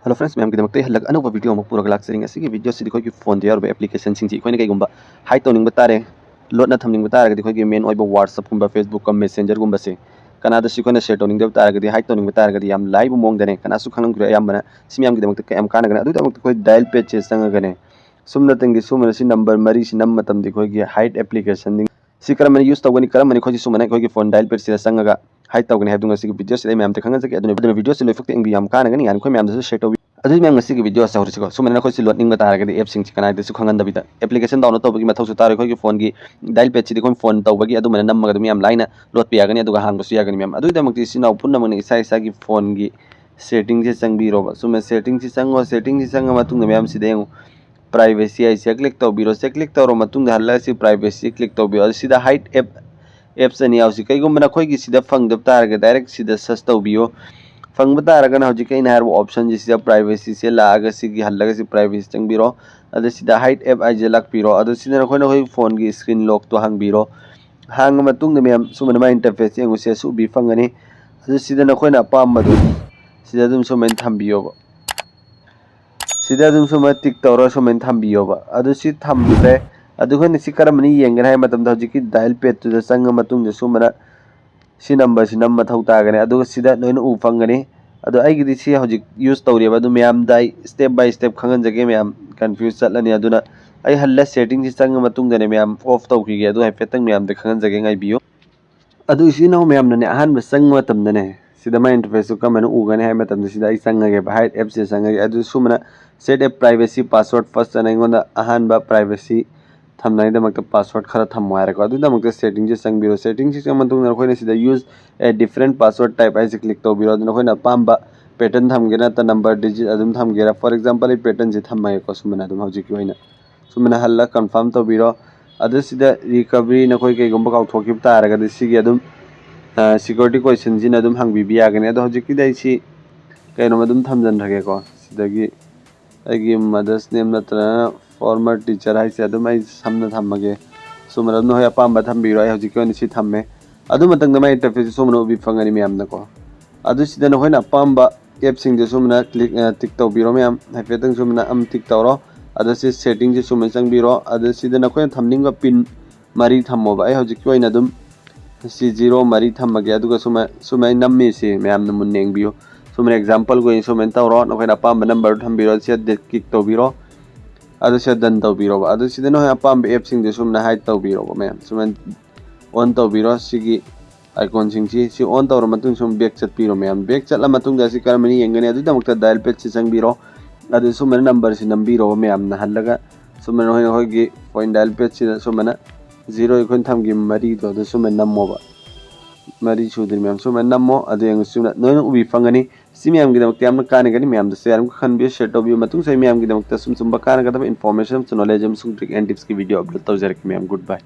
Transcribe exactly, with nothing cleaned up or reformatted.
Hello friends, ꯃꯌꯥꯝꯒꯤꯗꯃꯛꯇ ꯑꯩ ꯍꯜꯂꯛ ꯑꯅꯧꯕ ꯚꯤꯗꯤꯑꯣ ꯑꯃ ꯄꯨꯔꯒ ꯂꯥꯛꯆꯔꯤ꯫ ꯉꯁꯤꯒꯤ ꯚꯤꯗꯤꯑꯣꯁꯤꯗ ꯑꯩꯈꯣꯏꯒꯤ ꯐꯣꯟꯗ ꯌꯥꯎꯔꯤꯕ ꯑꯦꯄ꯭ꯂꯤꯀꯦꯁꯟꯁꯤꯡꯁꯤ ꯑꯩꯈꯣꯏꯅ ꯀꯩꯒꯨꯝꯕ ꯍꯥꯏꯠ ꯇꯧꯅꯤꯡꯕ ꯇꯥꯔꯦ, ꯂꯣꯠꯅ ꯊꯝꯅꯤꯡꯕ ꯇꯥꯔꯒꯗꯤ ꯑꯩꯈꯣꯏꯒꯤ ꯃꯦꯟ ꯑꯣꯏꯕ WhatsApp-ꯀꯨꯝꯕ, Facebook-ꯀꯨꯝꯕ, Messenger-ꯒꯨꯝꯕꯁꯦ ꯀꯅꯥꯗꯁꯨ ꯑꯩꯈꯣꯏꯅ ꯁꯦꯌꯔ ꯇꯧꯅꯤꯡꯗꯕ ꯇꯥꯔꯒꯗꯤ, ꯍꯥꯏꯠ ꯇꯧꯅꯤꯡꯕ ꯇꯥꯔꯒꯗꯤ ꯌꯥꯝ ꯂꯥꯏꯕ ꯃꯑꯣꯡꯗꯅꯦ, ꯀꯅꯥꯁꯨ ꯈꯪꯂꯝꯈꯤꯔꯣꯏ꯫ ꯑꯌꯥꯝꯕꯅ ꯁꯤ ꯃꯌꯥꯝꯒꯤꯗꯃꯛꯇ ꯀꯌꯥꯝ ꯀꯥꯟꯅꯒꯅꯤ? ꯑꯗꯨꯒꯤꯗꯃꯛꯇ ꯑꯩꯈꯣꯏ ꯗꯥꯏꯜ ꯄꯦꯗꯁꯦ ꯆꯪꯉꯒꯅꯦ, ꯁꯨꯝꯅꯇꯪꯒꯤ ꯁꯨꯝꯕꯅ ꯁꯤ ꯅꯝꯕꯔ ꯃꯔꯤꯁꯤ ꯅꯝꯕ ꯃꯇꯝꯗ ꯑꯩꯈꯣꯏꯒꯤ ꯍꯥꯏꯠ ꯑꯦꯄ꯭ꯂꯤꯀꯦꯁꯟ ꯁꯤ ꯀꯔꯝꯕꯅ ꯌꯨꯁ ꯇꯧꯒꯅꯤ, ꯀꯔꯝꯕꯅ ꯑꯩꯈꯣꯏꯁꯤ ꯁꯨꯃꯥꯏꯅ ꯑꯩꯈꯣꯏꯒꯤ ꯐꯣꯟ ꯗꯥꯏꯜ ꯄꯦꯗꯁꯤꯗ ꯆꯪꯉꯒ ꯍꯥꯏꯠ ꯇꯧꯒꯅꯤ ꯍꯥꯏꯕꯗꯨ ꯉꯁꯤꯒꯤ ꯚꯤꯗꯤꯑꯣꯁꯤꯗ ꯑꯩ ꯃꯌꯥꯝꯗ ꯈꯪꯍꯟꯖꯒꯦ꯫ ꯑꯗꯨꯅ ꯑꯗꯨꯅ ꯚꯤꯗꯤꯑꯣꯁꯤ ꯂꯣꯏꯐꯥꯎꯇ ꯌꯦꯡꯕꯤꯌꯨ, ꯌꯥꯝ ꯀꯥꯟꯅꯒꯅꯤ꯫ ꯌꯥꯔꯤꯈꯣꯏ ꯃꯌꯥꯝꯗꯁꯨ ꯁꯦꯌꯔ ꯇꯧꯕꯤꯌꯨ꯫ ꯑꯗꯨꯗꯤ ꯃꯌꯥꯝ ꯉꯁꯤꯒꯤ ꯚꯤꯗꯤꯑꯣꯁꯦ ꯍꯧꯔꯁꯤꯀꯣ꯫ ꯁꯨꯃꯥꯏꯅ ꯑꯩꯈꯣꯏꯁꯤ ꯂꯣꯠꯅꯤꯡꯕ ꯇꯥꯔꯒꯗꯤ ꯑꯦꯞꯁꯤꯡꯁꯤ ꯀꯅꯥꯗꯁꯨ ꯈꯪꯍꯟꯗꯕꯤꯗ ꯑꯦꯄ꯭ꯂꯤꯀꯦꯁꯟ ꯗꯥꯎꯟꯂꯣꯗ ꯇꯧꯕꯒꯤ ꯃꯊꯧꯁꯨ ꯇꯥꯔꯣꯏ꯫ ꯑꯩꯈꯣꯏꯒꯤ ꯐꯣꯟꯒꯤ ꯗꯥꯏꯜ ꯄꯦꯗꯁꯤꯗꯤ ꯑꯩꯈꯣꯏ ꯐꯣꯟ ꯇꯧꯕꯒꯤ ꯑꯗꯨꯃꯥꯏꯅ ꯅꯝꯃꯒ ꯑꯗꯨꯝ ꯌꯥꯝ ꯂꯥꯏꯅ ꯂꯣꯠꯄ ꯌꯥꯒꯅꯤ, ꯑꯗꯨꯒ ꯍꯥꯡꯕꯁꯨ ꯌꯥꯒꯅꯤ ꯃꯌꯥꯝ꯫ ꯑꯗꯨꯒꯤꯗꯃꯛꯇ ꯏꯆꯤꯟ ꯏꯅꯥꯎ ꯄꯨꯝꯅꯃꯛꯅ ꯏꯁꯥ ꯏꯁꯥꯒꯤ ꯐꯣꯟꯒꯤ ꯁꯦꯇꯤꯡꯁꯦ ꯆꯪꯕꯤꯔꯣꯕ꯫ ꯁꯨꯃꯥꯏꯅ ꯁꯦꯇꯤꯡꯁꯤ ꯆꯪꯉꯣ꯫ ꯁꯦꯇꯤꯡꯁꯤ ꯆꯪꯉ ꯃꯇꯨꯡꯗ ꯃꯌꯥꯝ ꯁꯤꯗ ꯌꯦꯡꯉꯨ, ꯄ꯭ꯔꯥꯏꯚꯦꯁꯤ ꯍꯥꯏꯁꯦ ꯀ꯭ꯂꯤꯛ ꯇꯧꯕꯤꯔꯣ꯫ ꯁꯦ ꯀ꯭ꯂꯤꯛ ꯇꯧꯔ ꯃꯇꯨꯡꯗ ꯍꯜꯂꯒ ꯁꯤ ꯄ꯭ꯔꯥꯏꯚꯦꯁꯤ ꯀ꯭ꯂꯤꯛ ꯇꯧꯕꯤꯌꯣ꯫ ꯑꯗꯨ ꯁꯤꯗ ꯍꯥꯏꯠ ꯑꯦꯞ, ꯑꯦꯞꯁ ꯑꯅꯤ ꯌꯥꯎꯁꯤ꯫ ꯀꯩꯒꯨꯝꯕ ꯅꯈꯣꯏꯒꯤ ꯁꯤꯗ ꯐꯪꯗꯕ ꯇꯥꯔꯒꯗꯤ ꯗꯥꯏꯔꯦꯛ ꯁꯤꯗ ꯁꯔꯆ ꯇꯧꯕꯤꯌꯣ꯫ ꯐꯪꯕ ꯇꯥꯔꯒꯅ ꯍꯧꯖꯤꯛꯀꯤ ꯑꯩꯅ ꯍꯥꯏꯔꯤꯕ ꯑꯣꯞꯁꯟꯁꯤ ꯁꯤꯗ ꯄ꯭ꯔꯥꯏꯚꯦꯁꯤꯁꯦ ꯂꯥꯛꯑꯒ ꯁꯤꯒꯤ ꯍꯜꯂꯒ ꯁꯤ ꯄ꯭ꯔꯥꯏꯚꯦꯁꯤ ꯆꯪꯕꯤꯔꯣ꯫ ꯑꯗ ꯁꯤꯗ ꯍꯥꯏꯠ ꯑꯦꯞ ꯍꯥꯏꯁꯦ ꯂꯥꯛꯄꯤꯔꯣ꯫ ꯑꯗꯨ ꯁꯤꯗ ꯅꯈꯣꯏꯅ ꯑꯩꯈꯣꯏ ꯐꯣꯟꯒꯤ ꯁ꯭ꯀ꯭ꯔꯤꯟ ꯂꯣꯛꯇꯣ ꯍꯥꯡꯕꯤꯔꯣ꯫ ꯍꯥꯡꯉ ꯃꯇꯨꯡꯗ ꯃꯌꯥꯝ ꯁꯨꯃꯥꯏꯅ ꯃꯥꯏ ꯏꯟꯇꯔꯐꯦꯁ ꯌꯦꯡꯉꯨꯁꯦ꯫ ꯁꯤ ꯎꯕꯤ ꯐꯪꯒꯅꯤ꯫ ꯑꯗꯨ ꯁꯤꯗ ꯅꯈꯣꯏꯅ ꯑꯄꯥꯝꯕꯗꯨ ꯁꯤꯗ ꯑꯗꯨꯝ ꯁꯨꯃꯥꯏꯅ ꯊꯝꯕꯤꯌꯣꯕ꯫ ꯁꯤꯗ ꯑꯗꯨꯝ ꯁꯨꯃꯥꯏꯅ ꯇꯤꯛ ꯇꯧꯔ ꯁꯨꯃꯥꯏꯅ ꯊꯝꯕꯤꯌꯣꯕ꯫ ꯑꯗꯨ ꯁꯤ ꯊꯝꯈ꯭ꯔꯦ꯫ ꯑꯗꯨ ꯑꯩꯈꯣꯏꯅ ꯁꯤ ꯀꯔꯝꯕꯅ ꯌꯦꯡꯒꯅꯤ ꯍꯥꯏꯕ ꯃꯇꯝꯗ ꯍꯧꯖꯤꯛꯀꯤ ꯗꯥꯏꯜ ꯄꯦꯗꯇꯨꯗ ꯆꯪꯉ ꯃꯇꯨꯡꯗ ꯁꯨꯃꯥꯏꯅ ꯁꯤ ꯅꯝꯕꯔꯁꯤ ꯅꯝ ꯃꯊꯧ ꯇꯥꯒꯅꯤ꯫ ꯑꯗꯨꯒ ꯁꯤꯗ ꯅꯣꯏꯅ ꯎ ꯐꯪꯒꯅꯤ꯫ ꯑꯗꯣ ꯑꯩꯒꯤꯗꯤ ꯁꯤ ꯍꯧꯖꯤꯛ ꯌꯨꯁ ꯇꯧꯔꯤꯕ, ꯑꯗꯨ ꯃꯌꯥꯝꯗ ꯑꯩ ꯁ꯭ꯇꯦꯞ ꯕꯥꯏ ꯁ꯭ꯇꯦꯞ ꯈꯪꯍꯟꯖꯒꯦ꯫ ꯃꯌꯥꯝ ꯀꯟꯐ꯭ꯌꯨꯁ ꯆꯠꯂꯅꯤ꯫ ꯑꯗꯨꯅ ꯑꯩ ꯍꯜꯂ ꯁꯦꯇꯤꯡꯁꯤ ꯆꯪꯉ ꯃꯇꯨꯡꯗꯅꯦ ꯃꯌꯥꯝ ꯑꯣꯐ ꯇꯧꯈꯤꯒꯦ꯫ ꯑꯗꯨ ꯍꯥꯏꯐꯦꯠꯇꯪ ꯃꯌꯥꯝꯗ ꯈꯪꯍꯟꯖꯒꯦ, ꯉꯥꯏꯕꯤꯌꯨ꯫ ꯑꯗꯨ ꯏꯆꯤꯟ ꯏꯅꯥꯎ ꯃꯌꯥꯝꯅꯅꯦ ꯑꯍꯥꯟꯕ ꯆꯪꯕ ꯃꯇꯝꯗꯅꯦ ꯁꯤꯗ ꯃꯥꯏ ꯏꯟꯇꯔꯐꯦꯁꯇꯨ ꯀꯔꯝꯍꯥꯏꯅ ꯎꯒꯅꯤ ꯍꯥꯏꯕ ꯃꯇꯝꯗ ꯁꯤꯗ ꯑꯩ ꯆꯪꯉꯒꯦꯕ, ꯍꯥꯏꯠ ꯑꯦꯞꯁꯤꯗ ꯆꯪꯉꯒꯦ꯫ ꯑꯗꯨ ꯁꯨꯃꯥꯏꯅ ꯁꯦꯠ ꯑꯦꯞ ꯄ꯭ꯔꯥꯏꯚꯦꯁꯤ ꯄꯥꯁꯋꯥꯔꯗ ꯐꯥꯔꯁ ꯑꯅ ꯑꯩꯉꯣꯟꯗ ꯑꯍꯥꯟꯕ ꯄ꯭ꯔꯥꯏꯚꯦꯁꯤ ꯊꯝꯅꯉꯥꯏꯗꯃꯛꯇ ꯄꯥꯁꯋꯥꯔꯗ ꯈꯔ ꯊꯝꯃꯣ ꯍꯥꯏꯔꯦꯀꯣ꯫ ꯑꯗꯨꯒꯤꯗꯃꯛꯇ ꯁꯦꯇꯤꯡꯁꯦ ꯆꯪꯕꯤꯔꯣ꯫ ꯁꯦꯇꯤꯡꯁꯦ ꯆꯪꯕ ꯃꯇꯨꯡꯗ ꯑꯩꯈꯣꯏꯅ ꯁꯤꯗ use a different password type ꯍꯥꯏꯁꯦ ꯀ꯭ꯂꯤꯛ ꯇꯧꯕꯤꯔꯣ꯫ ꯑꯗꯨ ꯅꯈꯣꯏꯅ ꯑꯄꯥꯝꯕ ꯄꯦꯇꯔꯟ ꯊꯝꯒꯦꯔꯥ ꯅꯠꯇ꯭ꯔ ꯅꯝꯕꯔ ꯗꯤꯖꯤꯠ ꯑꯗꯨꯝ ꯊꯝꯒꯦꯔꯥ, for example ꯑꯩ ꯄꯦꯇꯔꯟꯁꯦ ꯊꯝꯃꯒꯦꯀꯣ꯫ ꯁꯨꯃꯥꯏꯅ ꯑꯗꯨꯝ ꯍꯧꯖꯤꯛꯀꯤ ꯑꯣꯏꯅ ꯁꯨꯃꯥꯏꯅ ꯍꯜꯂ ꯀꯟꯐꯥꯔꯝ ꯇꯧꯕꯤꯔꯣ꯫ ꯑꯗꯨ ꯁꯤꯗ ꯔꯤꯀꯕꯔꯤ ꯅꯈꯣꯏ ꯀꯩꯒꯨꯝꯕ ꯀꯥꯎꯊꯣꯛꯈꯤꯕ ꯇꯥꯔꯒꯗꯤ ꯁꯤꯒꯤ ꯑꯗꯨꯝ ꯁꯤꯀ꯭ꯌꯨꯔꯤꯇꯤ ꯀꯣꯏꯁꯟꯁꯤꯅ ꯑꯗꯨꯝ ꯍꯪꯕꯤꯕ ꯌꯥꯒꯅꯤ꯫ ꯑꯗꯣ ꯍꯧꯖꯤꯛꯀꯤꯗꯤ ꯑꯩ ꯁꯤ ꯀꯩꯅꯣꯝ ꯑꯗꯨꯝ ꯊꯝꯖꯤꯟꯈ꯭ꯔꯒꯦꯀꯣ꯫ ꯁꯤꯗꯒꯤ ꯑꯩꯒꯤ ꯃꯗꯔꯁ ꯅꯦꯝ ꯅꯠꯇ꯭ꯔꯒꯅ ꯐꯣꯔꯃꯔ ꯇꯤꯆꯔ ꯍꯥꯏꯁꯦ ꯑꯗꯨꯝ ꯑꯩ ꯁꯝꯅ ꯊꯝꯃꯒꯦ꯫ ꯁꯨꯃꯥꯏꯅ ꯑꯗꯨꯝ ꯅꯈꯣꯏ ꯑꯄꯥꯝꯕ ꯊꯝꯕꯤꯔꯣ꯫ ꯑꯩ ꯍꯧꯖꯤꯛꯀꯤ ꯑꯣꯏꯅ ꯁꯤ ꯊꯝꯃꯦ꯫ ꯑꯗꯨ ꯃꯇꯪꯗ ꯃꯥꯏ ꯏꯟꯇꯔꯐꯦꯁꯁꯦ ꯁꯨꯃꯥꯏꯅ ꯎꯕꯤ ꯐꯪꯒꯅꯤ ꯃꯌꯥꯝꯅꯀꯣ꯫ ꯑꯗꯨ ꯁꯤꯗ ꯅꯈꯣꯏꯅ ꯑꯄꯥꯝꯕ ꯑꯦꯞꯁꯤꯡꯁꯦ ꯁꯨꯝꯅ ꯀ꯭ꯂꯤꯛ ꯇꯤꯛ ꯇꯧꯕꯤꯔꯣ ꯃꯌꯥꯝ꯫ ꯍꯥꯏꯐꯦꯠꯇꯪ ꯁꯨꯝꯅ ꯑꯝ ꯇꯤꯛ ꯇꯧꯔꯣ꯫ ꯑꯗ ꯁꯤ ꯁꯦꯇꯤꯡꯁꯦ ꯁꯨꯝꯅ ꯆꯪꯕꯤꯔꯣ꯫ ꯑꯗ ꯁꯤꯗ ꯅꯈꯣꯏꯅ ꯊꯝꯅꯤꯡꯕ ꯄꯤꯟ ꯃꯔꯤ ꯊꯝꯃꯣꯕ꯫ ꯑꯩ ꯍꯧꯖꯤꯛꯀꯤ ꯑꯣꯏꯅ ꯑꯗꯨꯝ ꯁꯤ ꯖꯤꯔꯣ ꯃꯔꯤ ꯊꯝꯃꯒꯦ꯫ ꯑꯗꯨꯒ ꯁꯨꯃꯥꯏ ꯁꯨꯃꯥꯏꯅ ꯅꯝꯃꯤꯁꯤ ꯃꯌꯥꯝꯅ ꯃꯨꯟꯅ ꯌꯦꯡꯕꯤꯌꯨ꯫ ꯁꯨꯃꯥꯏꯅ ꯑꯦꯛꯖꯥꯝꯄꯜꯒꯤ ꯑꯣꯏꯅ ꯁꯨꯃꯥꯏꯅ ꯇꯧꯔꯣ꯫ ꯅꯈꯣꯏꯅ ꯑꯄꯥꯝꯕ ꯅꯝꯕꯔꯗꯨ ꯊꯝꯕꯤꯔꯣ꯫ ꯁꯤꯗ ꯀ꯭ꯂꯤꯛ ꯇꯧꯕꯤꯔꯣ꯫ ꯑꯗꯨ ꯁꯤꯗ ꯗꯟ ꯇꯧꯕꯤꯔꯣꯕ꯫ ꯑꯗꯨ ꯁꯤꯗ ꯅꯈꯣꯏ ꯑꯄꯥꯝꯕ ꯑꯦꯞꯁꯤꯡꯗꯨ ꯁꯨꯝꯅ ꯍꯥꯏꯠ ꯇꯧꯕꯤꯔꯣꯕ ꯃꯌꯥꯝ꯫ ꯁꯨꯃꯥꯏꯅ ꯑꯣꯟ ꯇꯧꯕꯤꯔꯣ꯫ ꯁꯤꯒꯤ ꯑꯥꯏꯀꯣꯟꯁꯤꯡꯁꯤ ꯁꯤ ꯑꯣꯟ ꯇꯧꯔ ꯃꯇꯨꯡ ꯁꯨꯝ ꯕꯦꯛ ꯆꯠꯄꯤꯔꯣ ꯃꯌꯥꯝ꯫ ꯕꯦꯛ ꯆꯠꯂ ꯃꯇꯨꯡꯗ ꯑꯁꯤ ꯀꯔꯝꯕꯅ ꯌꯦꯡꯒꯅꯤ? ꯑꯗꯨꯒꯤꯗꯃꯛꯇ ꯗꯥꯏꯜ ꯄꯦꯗꯁꯤ ꯆꯪꯕꯤꯔꯣ꯫ ꯑꯗꯨ ꯁꯨꯃꯥꯏꯅ ꯅꯝꯕꯔꯁꯤ ꯅꯝꯕꯤꯔꯣ ꯃꯌꯥꯝ ꯅꯥꯍꯜꯂꯒ꯫ ꯁꯨꯃꯥꯏꯅ ꯍꯣꯏ ꯑꯩꯈꯣꯏꯒꯤ ꯄꯣꯏꯟ ꯗꯥꯏꯜ ꯄꯦꯗꯁꯤꯗ ꯁꯨꯃꯥꯏꯅ ꯖꯤꯔꯣ ꯑꯩꯈꯣꯏꯅ ꯊꯝꯈꯤꯕ ꯃꯔꯤꯗꯣ ꯑꯗꯨ ꯁꯨꯃꯥꯏꯅ ꯅꯝꯃꯣꯕ꯫ ꯃꯔꯤ ꯁꯨꯗ꯭ꯔꯤ ꯃꯌꯥꯝ ꯁꯨꯃꯥꯏꯅ ꯅꯝꯃꯣ꯫ ꯑꯗꯨ ꯌꯦꯡꯉꯨ ꯁꯨꯃꯥꯏꯅ ꯅꯣꯏꯅ ꯎꯕꯤ ꯐꯪꯒꯅꯤ꯫ ꯁꯤ ꯃꯌꯥꯝꯒꯤꯗꯃꯛꯇ ꯌꯥꯝꯅ ꯀꯥꯟꯅꯒꯅꯤ꯫ ꯃꯌꯥꯝꯗ ꯁꯦꯌꯔ ꯑꯃ ꯈꯟꯕꯤꯌꯨ, ꯁꯦꯌꯔ ꯇꯧꯕꯤꯌꯨ꯫ ꯃꯇꯨꯡ ꯁꯣꯏ ꯃꯌꯥꯝꯒꯤꯗꯃꯛꯇ ꯁꯨꯝ ꯁꯨꯝꯕ ꯀꯥꯟꯅꯒꯗꯕ ꯏꯟꯐꯣꯔꯃꯦꯁꯟ ꯑꯃꯁꯨꯡ ꯅꯣꯂꯦꯖ ꯑꯃꯁꯨꯡ ꯇ꯭ꯔꯤꯛ ꯑꯦꯟ ꯇꯤꯞꯁꯀꯤ ꯚꯤꯗꯤꯑꯣ ꯑꯞꯂꯣꯗ ꯇꯧꯖꯔꯛꯀꯦ ꯃꯌꯥꯝ꯫ ꯒꯨꯗ ꯕꯥꯏ꯫